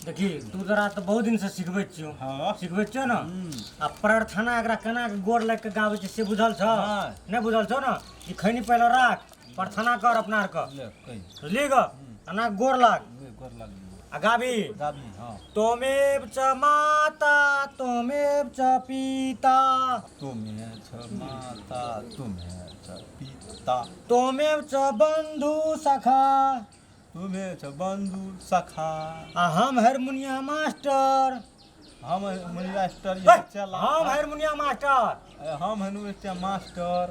देखी तू तोरा तऽ बहुत दिन से सिखबै छियौ। हाँ। सिखबै छियौ ने। आ प्रार्थना एकरा केना के गोर लागि के गाबै छै से बुझल छौ? नहि। नहि बुझल छौ ने? ई खैनी पहिले राख, प्रार्थना कर अपना आरके। ले कहि। बुझली ग? एना गोर लाग। ले गोर लागलियौ। आ गाबी। गाबी हँ। त्वमेव च माता त्वमेव च पिता। त्वमेव च माता त्वमेव च पिता। त्वमेव च बन्धु सखा। तुमे छ बन्धु सखा। आ हम हारमोनिया मास्टर। हम हारमोनिया मास्टर ये चला। हम हारमोनिया मास्टर। हम हारमोनिया मास्टर।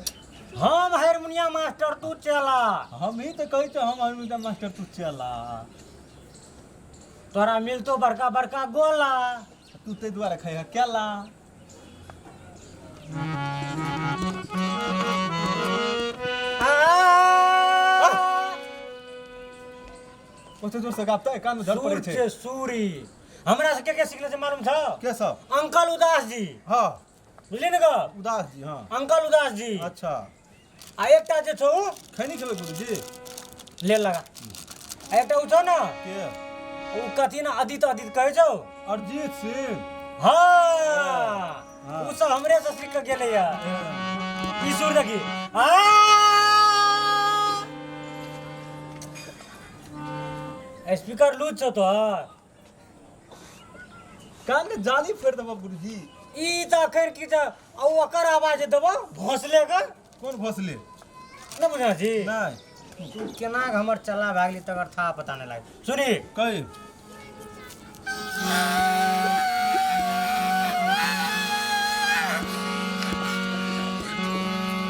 हम हारमोनिया मास्टर तू चला। हम ही तो कहै छौ हम हारमोनिया मास्टर तू चला। तोरा मिलतो बड़का बड़का गोला। तू ताहि दुआरे खैह केला। ओते जोर से गाबतै कान में दर्द पड़ै सूर छै। छै सूरी। हमरा से के के सिखले छै मालूम छौ? के सब? अंकल उदास जी। हाँ। बुझली ने गप? उदास जी हाँ। अंकल उदास जी। अच्छा। आ एकटा जे छौ खैनी खेबै गुरुजी? ले लगा। आ एकटा उ छौ ने के? उ कथी ने अदित अदित कहै छौ? अरिजीत सिंह। हाँ। हाँ। उ सब हमरे से सीख के गेलै या। ई सुर देखी। आ स्पीकर लूज छौ तोहर। कान के जाली फोड़ि देबो गुरुजी। ई तऽ अखन की तऽ आ ओकर आवाज देबो भोसले के। कोन भोसले? नहि बुझल छी? नहि। तू केना के हमर चला भए गेली तकर था पता नहि लागल। सुनी। कहि।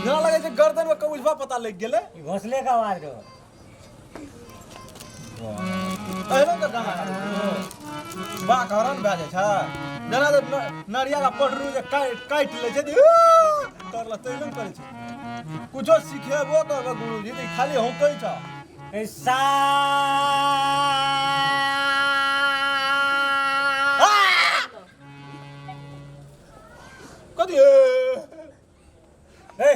जेना लगै छै गर्दन में कबुझबा पता लागि गेलै। ई भोसले के आवाज रहो। एहनो के गाना गाबै छै। बाक हरण भए जाइ छै। जेना जे नरिया के पटरू जे काटि लै छै तऽ करलक तहिना ने करै छै। कुछो सिखेबो करबो गुरुजी तऽ खाली हौकै छ। ए सा कथी? ए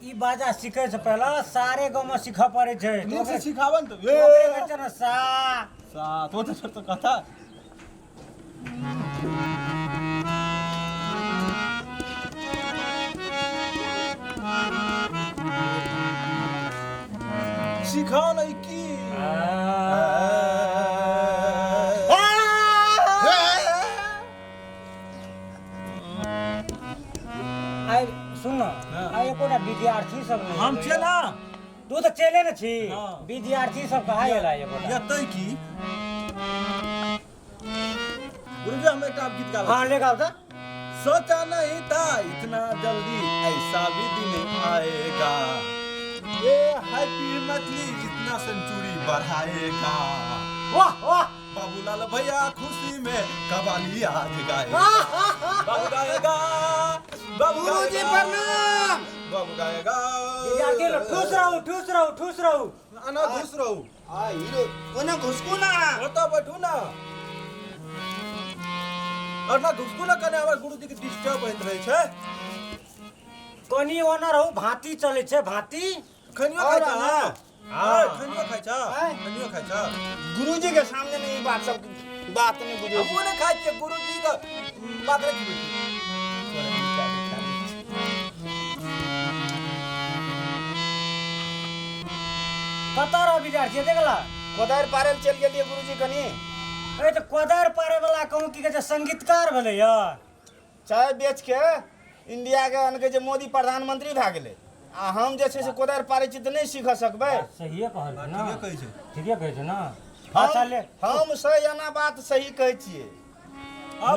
ई बाजा सीखे से पहले सारे गाँव में सीखऽ पड़ै छै। नीक से सिखाबन तऽ। ओकरे कहै छै ने सा। सा तो तऽ छोड़ तो कथा। सिखाओ ने ई की? आइ सुन न, हाँ। आइ एकोटा विद्यार्थी सब नहि हम एलै। छियै ना। तू तऽ चले ने छी। हाँ। विद्यार्थी सब कहाँ एला एकोटा? एतै की? गुरुजी हम एकटा गीत गाबै। हाँ ले गाब तऽ। सोचा नहीं था इतना जल्दी ऐसा भी दिन आएगा, ये हैप्पी मैथिली इतना सेंचुरी बढ़ाएगा। वाह वाह। बाबूलाल भैया खुशी में कवाली आज गाएगा। बाबू गाएगा, बाबू गुरुजी गाएगा, प्रणाम। बाबू गाएगा। विद्यार्थी लोग ठूस रहू, ठूस रहू, ठूस रहू। अना घुस रहू। आ हीरो कोना घुसकू ना। ओतऽ बैठू ना। और ना घुसकू ना, कने हमर गुरुजी के डिस्टर्ब होइत रहै छै। कनी ओना रहू, भांति चलै छै, भांति। खनियो और खाइ छ? ना। हाँ, खनियो खाइ छ? आँय? खनियो खाइ छ? गुरुजी के सामने में ई बात सब बात नहीं बुझे। हमहूँ नहि खाइ छियै, गुरुजी के बात नहि खिबै छियै। कतऽ रह विद्यार्थी देखला? कोदारि पारै लए चलि गेलियै गुरुजी कनी। ए तऽ कोदारि पारै वाला कहूँ की कहै छै संगीतकार भेलै यऽ। चाय बेच के इंडिया के अनके जे मोदी प्रधानमंत्री भए गेलै आ हम जे छै से कोदारि पारै छी तऽ नहि सीख सकबै। सहिए कहल ने। ठीके कहै छै। ठीके कहै छै ने। अच्छा ले। हम सही एना बात सही कहै छियै।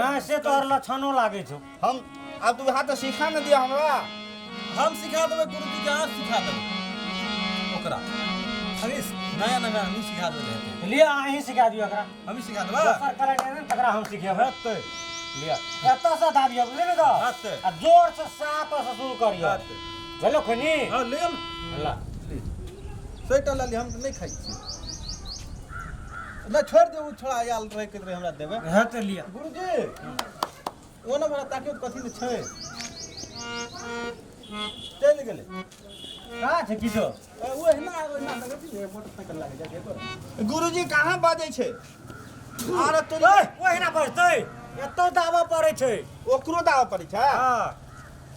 नहि से तोहर लक्षणो लागै छौ। हम आब तू हाथ तऽ सिखा ने दिअ हमरा। हम सिखा देबै गुरुजी के, अहाँ सिखा देबै ओकरा। अरे नया नया हमही सिखा देबै हेतै। लिअ अहीं सिखा दियौ एकरा। हमही सिखा देबै। दोसर करै नहि ने तकरा हम सिखेबै। हेतै। लिअ एतऽ से दाबियौ बुझलियै ने तऽ? हेतै। आ जोर से साफ से शुरू करियौ। हेतै। भेलो खनी? हँ लिअ ने। ला। सहीटा लऽ लिअ, हम तऽ नहि खाइ छियै। नहि छोड़ि दियौ, ओ छोड़ा आयल रहै कहैत रहै हमरा देबै। हेतै लिअ। गुरुजी ओ ने हमरा ताकियौ तऽ कथी ने छै। चलि गेलै। कहाँ छै किछो? ओ एहिना ओहिना लगै छै ने मोटरसाइकिल लागै छै। गुरुजी कहाँ बाजै छै? अरे तोरी ओहिना बजतै, एतौ दाबऽ पड़ै छै। ओकरो दाबऽ पड़ै छै? हँ।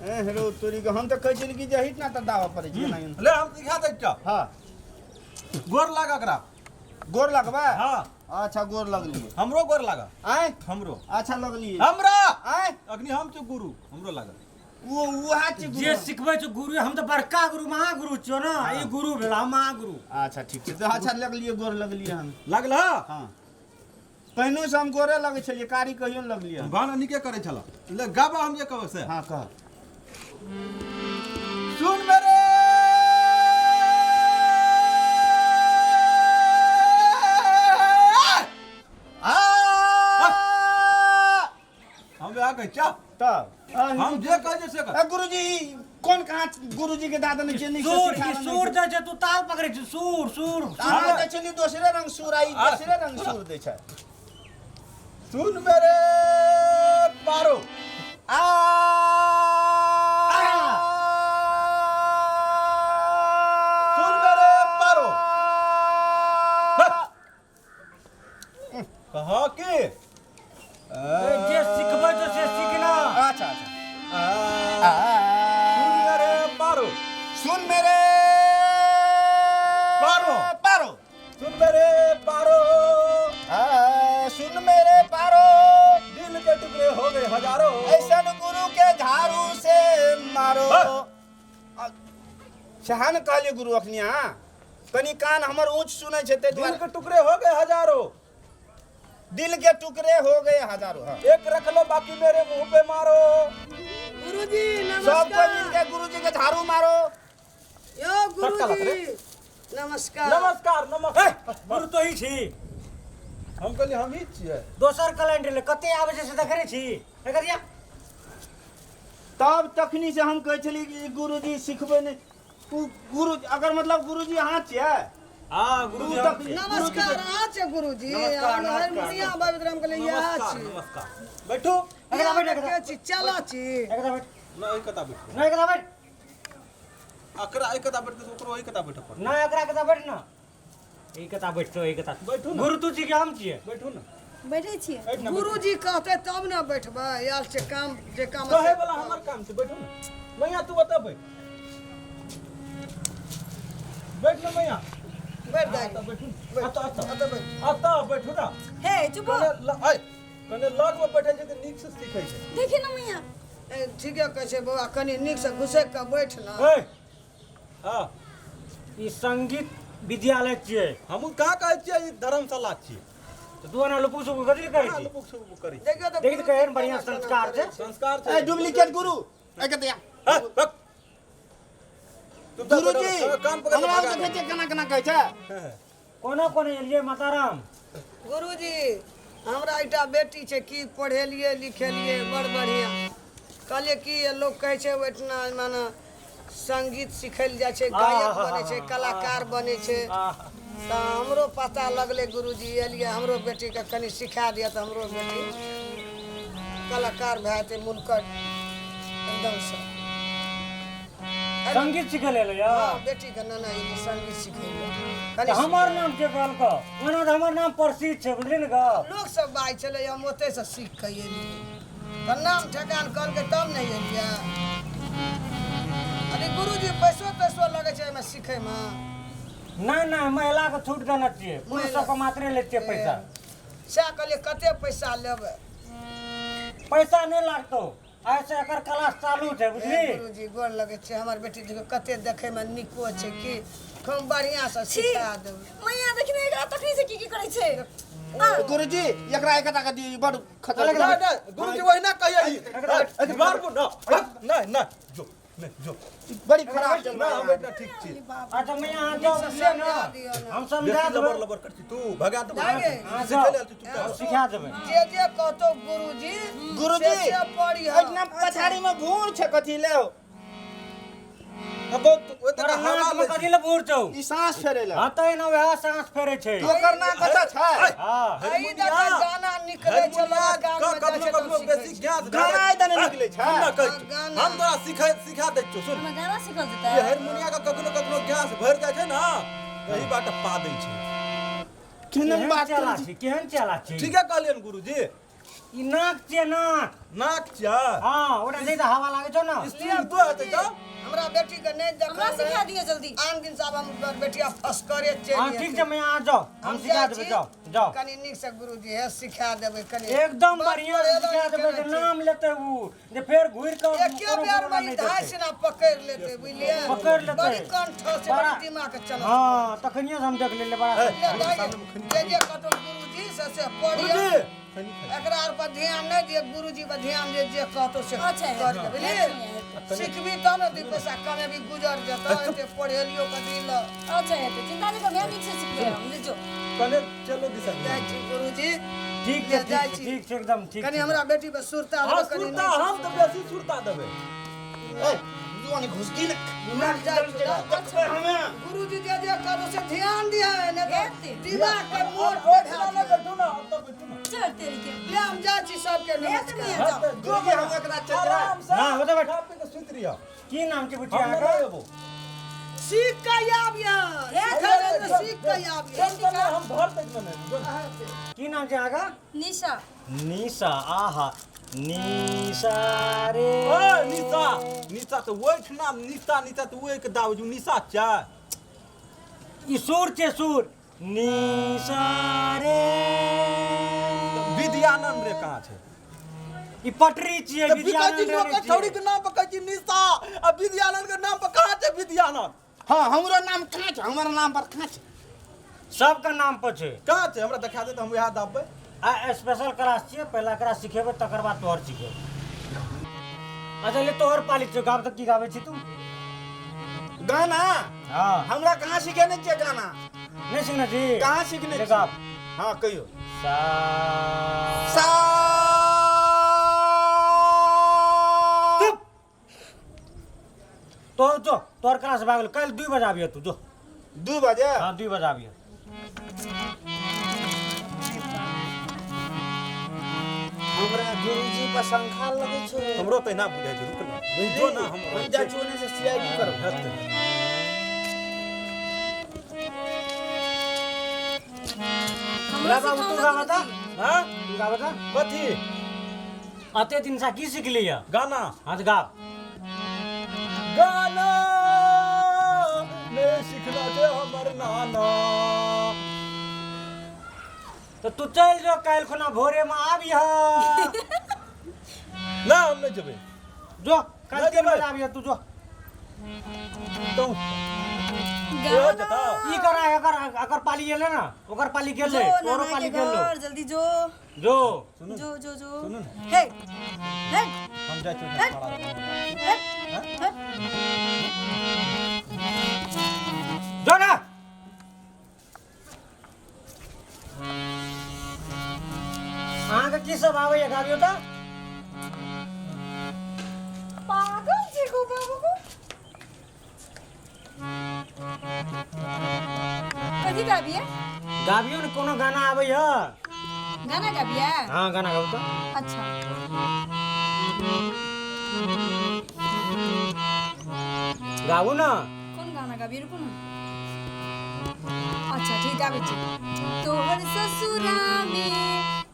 ए हेरो तोरी के, हम तऽ कहै छली कि जहित ना तऽ दाबऽ पड़ै छै नहीं। ले हम सिखा दै छियौ। हँ। गोर लाग एकरा। गोर लगबै? हँ। अच्छा, गोर लगलियै। हमरो गोर लाग। आँय? हमरो। अच्छा, लगलियै। हमरा। आँय? अखनी हम छी गुरु, हमरो लागल। ओ उएह छी जे गुरु। सिखबै छौ गुरु, हम तऽ बड़का गुरु महागुरु छियौ ने, ई गुरु भेल हम महागुरु। अच्छा ठीक छै तऽ, अच्छा लगलियै, गोर लगलियै हम। लागल? हँ। हँ, पहिनो से हम गोरे लगै छलियै, कारी कहियो ने लगलियै हम। गाना नीके करै छल। ले गाबा, हम जे कहबै से। हँ, कह। सुन मेरे आ हम वएह कहै छियौ। तब हम जे कहै छियै से कर। ए गुरुजी, कोन कहाँ गुरुजी के दादा ने चेनी से सुर सिखा ई सुर दै छै, तू ताल पकड़ै छी, सुर सुर। अहाँ दै छली दोसरे रंग सुर, आ ई दोसरे रंग सुर दै छै। सुन मेरे पारो। आ सुन मेरे पारो, कहा के जे सिखबै छौ से सीख ना। अच्छा अच्छा। सुन मेरे पारो। सुन मेरे पारो। पारो। सुन मेरे पारो। आ, सुन मेरे पारो, दिल के टुकड़े हो गए हजारों, ऐसन गुरु के झाड़ू से मारो। हाँ। सएह ने कहलियै गुरु, अखनी अहाँ कनि कान हमर ऊँच सुनै छै ताहि दिल दुआरे। के टुकड़े हो गए हजारों। दिल के टुकड़े हो गए हजारों, हाँ। एक रख लो, बाकी मेरे मुंह पे मारो। गुरुजी। सबको नमस्कार। मिल के गुरुजी के झाड़ू मारो। यो गुरुजी, नमस्कार। नमस्कार नमस्कार। गुरु तो ही छी। हम कहलिए हम ही छियै। दोसर कैलेंडर ले कते आबै छै से देखै छी, एकर या। तब तखनी से हम कहै छली कि गुरुजी सिखबै नहि। उ गुरु अगर मतलब गुरुजी अहाँ छियै? हाँ गुरुजी, तू हम तक- छियै। नमस्कार, अहाँ छियै गुरुजी? नमस्कार, हम नमस्कार। हारमोनियम बजैत रही, हम कहलियै इएह नमस्कार छी। नमस्कार, बैठू। एकरा बैठ, एकरा। के छी, चला छी। एकरा बैठ। ना, एक कता बैठू। नहीं, एकरा बैठ। अकरा एक कता बैठ, ओकरो एक कता बैठे पड़त। ना, एकरा कता बैठ ना, ई कता बैठतो, ई कता। बैठू ना। गुरु तू छी कि हम छियै? बैठू ना। बैठे छियै। बैठ ना। गुरुजी कहते तब ने बैठबै, आयल छै काम जे काम। कहे वाला हमर काम छै, बैठू ना मैया, तू ओतऽ बैठ, बैठ ना मैया। बैठ जाइ। अतऽ बैठू ना, अतऽ अतऽ। अतऽ बैठ। अतऽ बैठू ना। हे चुप कने ऐ, कने लग में बैठे छै तऽ नीक से सीखै छै। देखी ना मैया। ए, ठीके कहै छै बौआ, कनि नीकसँ घुसकि कऽ बैठ ने। ए। हाँ। ई संगीत विद्यालय छियै। हमहूँ कहाँ कहै छियै ई धर्मशाला छियै? तऽ तू एना लुपुक सुपुक कथी लए करै कहाँ छी? लुपुक सुपुक करै छी? देखियौ तऽ। देखी तऽ केहन बढ़िआँ संस्कार छै। संस्कार ए छै। डुप्लीकेट गुरु, ए कते हाँ, रख। चुपचाप गुरुजी। बैठो, कान पकड़ के हमरा भगा देखै दे। छियै केना केना कहै छै। कोना कोना एलियै माताराम? गुरुजी, हमरा एकटा बेटी छै, की पढ़ेलियै लिखेलियै बड़ बढ़िआँ। कहलियै कि लोक कहै छै ओहिठिना माने संगीत सिखै लए जाइ छै, गायक बनै छै, कलाकार बनै छै, तऽ हमरो पता लगलै गुरुजी, एलियै, हमरो बेटीके कनि सिखा दिअ तऽ हमरो बेटी कलाकार भए जेतै मुलकट एकदमसँ। संगीत सिखै लए एलै? हँ, बेटीके नाना ई संगीत सिखै लए तऽ कनि। हमर नाम के कहलकौ? ओना तऽ हमर नाम प्रसिद्ध छै, बुझली ने गप। लोक सब बाजै छलै, हम ओतहिसँ सीख कऽ एलियै, तऽ नाम ठेकान कहलकै तब ने एलियै। अरे गुरुजी, पैसो तैसो लगै छै एहिमे सिखैमे? नहि नहि, महिलाके छूट देने छियै, पुरुष सबके मात्रे लै छियै पैसा। सएह कहलियै, कते पैसा लेबै? पैसा नहि लागतौ, आइ से एकर क्लास चालू छै, बुझली? हे गुरुजी, गोर लगै छै। हमर बेटी देखियौ कते देखैमे नीको छै, की खूब बढ़िआँसँ छी। सिखा देबै। मैया, देखी ने एकरा तखनी से की की करै छै। गुरुजी, एकरा एकटा के दियौ, ई बड़ खतरनाक। नहीं नहीं गुरुजी, वही ना कहिए, मारबो ना, नहीं नहीं, जो नहीं जो। बड़ी खराब चल। ना, हम इतना ठीक छी। अच्छा मैया, अहाँ जाउ, बुझलियै ने, हम समझा बेसी देबै। लबर लबर कर छी तू, भगा देबो। जागे। अहाँ सिखै जाउ, लेल तू चुपचाप। हम सिखा देबै। जे जे कहतौ गुरुजी गुरुजी, से से पढ़िह। एहिठिना पछाड़ी में भूर छै, कथी ले? अब बहुत ओइ तक तोरा हवा नाकमे लै छै। कथी लए भूर छौ? ई सांस फेरे ले। हाँ, तऽ एना वएह साँस फेरै छै। ओकर नाक कतऽ छै? हाँ। एहि दऽ गाना निकलै छै, हारमोनिया गान में जाइ कखनो छै कखनो तब सीखै बेसी छै। ज्ञान गाना एहि दने निकलै छै। हम ना कहै छियौ। गाना। हम तोरा सिखा सिखा दै छियौ, सुन। हमरा गाना सिखल ये जेतै? हारमोनिया के कखनो कखनो गैस भरि जाइ छै ने, एही बाटे पा दै छै। केहन केहन बात चेला करै छी छी, केहन चेला छी? ठीके कहलियन गुरुजी। ई नाक छियै, नाक। नाक छियै। हाँ, ओकरा जे हवा लागै छौ न। स्त्रीलिंग तो हेतै तऽ। हमरा बेटी के नहि हमरा देखल सिखा दिअ जल्दी। आन दिन से आब हम बेटिया फसकरे चलि हाँ, ठीक छै मैया, अहाँ जाउ, हम सिखा जाइ देबै। छी। जाउ जाउ। कनि नीक से गुरुजी हे सिखा देबै कनि। एकदम बड़ बढ़िया से पढ़ेलहुँ सिखा देबै जे लिखेलहुँ। नाम लेतै उ जे फेर घुरि कऽ एके कोनो बेर गुरु में नहि ई धाय देतै। सिना पकड़ि लेतै, बुझलियै? पकड़ि लेतै। बड़ी कंठ छै, बड़ी दिमाग के चलत। हाँ, तखनिये से हम देख लेलियै बड़ा। ले दाइ, जे जे कहतौ गुरुजी से से पढ़िए। गुरुजी, एकरा आर पर ध्यान नहि दिअ, गुरुजी पर ध्यान दे, जे कहतौ से अच्छा, कर ले, बुझलियै? हेतै। सिखबी तब ने दू पैसा कमेबी, गुजर जेतौ, एते पढ़ेलियो कथी लए। अच्छा हेतै, चिंता नहि कर, नीक से सिखबै हम, ले जो। कने चलो दिशा। जाइ छी गुरुजी। ठीक छै, जाइ ठीक छै, छी। ठीक छै, एकदम ठीक कनि छै। हमरा बेटी पर सुरता हाँ, देबै कनि। सुरता, हम तऽ बेसी सुरता देबै। ए जो ने घुसकी ने। जाइ छी। देखबै हमे। गुरुजी जे जे कहतौ से ध्यान दिहे, नहि तऽ हेतै। दिमाग के मोट ओहि भए ठाम नहि जेतै। बैठू ने, ओतऽ बैठू ने। चल तेरी के। ले हम जाइ छी, सबके हेतै नमस्कार। मैया, जाउ। गुरुजी, हम एकरा चल आराम से ना, ओतऽ बैठ। खा पी कऽ सुति रहियौ। की नाम छै बुचिया हम अहाँके? नहि एबो। सीख के आबिहे, सिखै लेल तऽ सीख के आबिहे। चल चल, हम घर तक नहि एबो। की नाम छै अहाँके? निशा। निशा, आहा, निशा रे। ओए निशा, निशा तऽ ओहिठिना निशा, निशा तऽ ओहि के दाबै छै, निशा छै। ई सुर छै, सुर। निशा रे। विद्यानंद रे कहाँ छै? ई पटरी छियै। तऽ विद्यानंद बिकाजी रे लोक नहि छियै। छौड़ी के नाम पर कहै छी निशा आ विद्यानंद के नाम पर कहाँ छै विद्यानंद? हाँ, हमरो नाम कहाँ छै? हमर नाम पर कहाँ छै? सबके नाम पर छै। कहाँ छै? हमरा देखा दे तऽ हम वएह दाबबै। आ स्पेशल क्लास छियै, पहिला एकरा सिखेबै, तकर बाद तोहर सिखेबै। अच्छा ले, तोहर पाली छै, गाब तऽ। की गाबै छी तू? गाना? हाँ। हमरा कहाँ सिखेने छियै गाना? नहि सिखने छी? कहाँ सिखने ले छी? गाब। हाँ, कहियौ। सा। सा। चुप! तो जो तोहर क्लास भए गेल, काल्हि 2 बजे आबिह तू, जो। 2 बजे? हाँ, 2 बजे आबिह। हमरा गुरुजी पर शंका लगै छै। हमरो तहिना बुझाइ छै, रुक ने, जो ना हम हम जाइ छी ओने से सीआईडी करब। हेतै। हमरा बाबू, सिखाउ तू ना गाबऽ तऽ। गुरुजी। हाँ? तू गाबऽ तऽ। कथी? अते दिन से की सिखली है? गाना। हाँ, तऽ गाब। गाना नहि सिखना छै हमर नाना। तऽ तू चलि जो, काल्हि खुना भोरे में आबिह। ना, हम नहि जेबै। जो, काल्हि नहि 3 जेबै। बजे आबिह तू, जो। तू गाना। जतऽ। ई करा, एकर एकर पाली गेलै ने, ओकर पाली जो गेलै, तोरो नाना के पाली गेलो। घर जल्दी जो। जो। जो जो जो। सुनू ने। हे हे। हम जाइ छी ओहिठाम खड़ा रहबै। हे हे। जो ना। अहाँके की सब आबैया, गाबियौ तऽ। पागल छै गो बाबू को। कथी गाबिए? गाबियौ ने, कोनो गाना आबैया। गाना गाबिए? हाँ, गाना गाबू तऽ। अच्छा। गाबू ने। कोन गाना गाबिए? रुकू ने। अच्छा ठीक, गाबै छी। तोहर ससुरा में,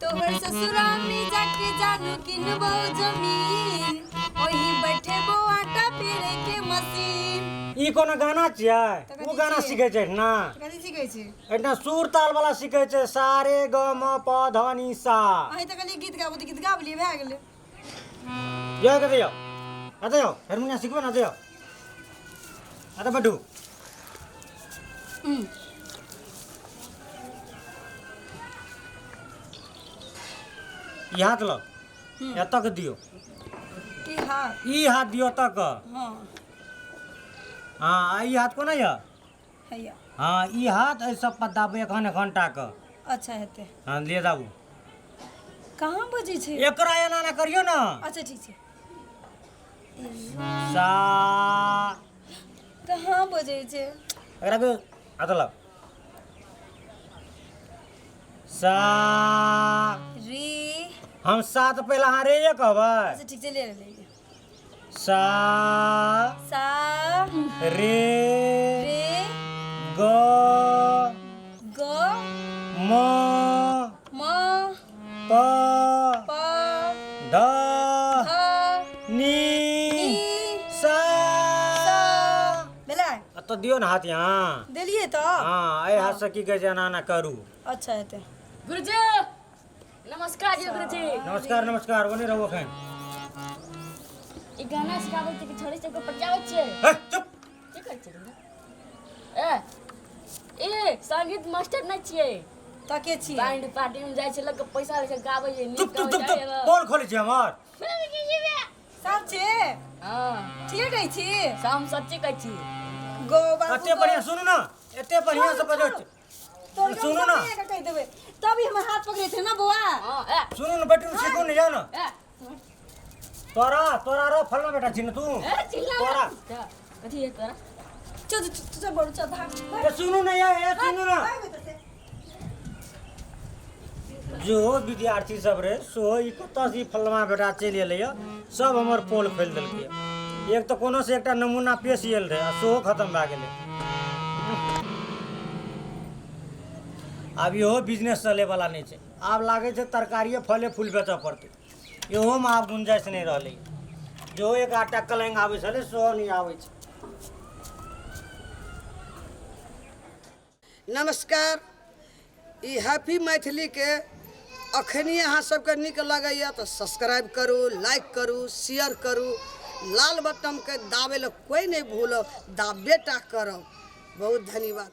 तोहर ससुरा में जाके जानू किनबो जमीन, ओही बैठेबो आटा पेरे के मशीन। ई कोनो गाना छियै? तऽ ओ कथी गाना छियै? सीखै छै ना। कथी सीखै छी? एहिठाम सुर ताल वाला सीखै छै, सा रे ग म प ध नि सा। अहीं तऽ कहलियै गीत गाबू, तऽ गीत गाबि लियै, भए गेलै। यौ, कतऽ यौ, कतऽ यौ? हारमोनियम सिखबै ने, यौ, अतऽ बैठू। ई हाथ लग एतऽ के दियौ। ई हाथ? ई हाथ दियौ एतऽ के। हँ। हँ, ई हाथ कोना यऽ? हैया। हँ, ई हाथ एहि सब पर दाबू एखन एखन टाके। अच्छा, हेतै। हँ, लिए, दाबू। कहाँ बजै छै? एकरा एना एना करियौ ने। अच्छा, ठीक छै। सा। कहाँ बजै छै? एकरा के हाथ लग सा। रे। हम सात पहिले, अहाँ रे कहबै। अच्छा, ठीक छै, ले ले ले। सा। सा। रे। रे। ग। ग। म। एतऽ दियौ ने हाथ यहाँ। देलियै तऽ। हँ, एहि हाथसँ की कहै छै, एना एना करू। अच्छा, हेतै। गुरुजी नमस्कार जी, गुरुजी। नमस्कार नमस्कार, ओने रहू एखन। ई गाना सिखाबै छै कि छोड़ी सबके पटाबै छियै? हे, चुप। की करै छियै? ए ए, संगीत मास्टर नहि छियै। तऽ के छियै? बैंड पार्टी में जाइ छै, लोग के पैसा लै छै, गाबै छै नीक। चुप चुप चुप गाबै चुप छै। पोल खोलै छी हमर? सब छै। हँ। ठीके कहै छी। हम सच्चे कहै छी। गो बाबू एते गो। बढ़िआँ, सुनू ने, एते बढ़िआँ से बजै छी। तोर सुनू ने। कहि देबै तभी हमर हाथ पकड़ै छै ने बौआ। हँ, ए। सुनू ने, बैठू ने, सीखू ने, जाउ ने। ए। तोरा तोरा रो फलना बेटा छी ने तू। ए, चिल्ला। तोरा। कथी है तोरा? चल चल चल बड़ू, चल भाग। ए, सुनू ने, ये ए, सुनू ने। भाग बेटा से। जो विद्यार्थी सब रहे सो ई कतऽ से ई फलना बेटा चलि एलैए, सब हमर पोल खोलि देलकै। एक तऽ कोनो से एकटा नमूना पेश आयल रहै आ सेहो खतम भए गेलै। आब इहो बिजनेस चलैवला नहि छै। आब लागै छै तरकारिए फले फूल बेचऽ पड़तै। इहोमे आब गुंजाइश नहि रहलै। जो एक आधटा कलङ्ग आबै छलै, सेहो नहि आबै छै। नमस्कार, ई हैप्पी मैथिलीके अखनी अहाँ सबके नीक लगैए तऽ सब्सक्राइब करू, लाइक करू, शेयर करू। लाल बटनके दाबै लए कोइ नहि भूलब, दाबे टा करब। बहुत धन्यवाद।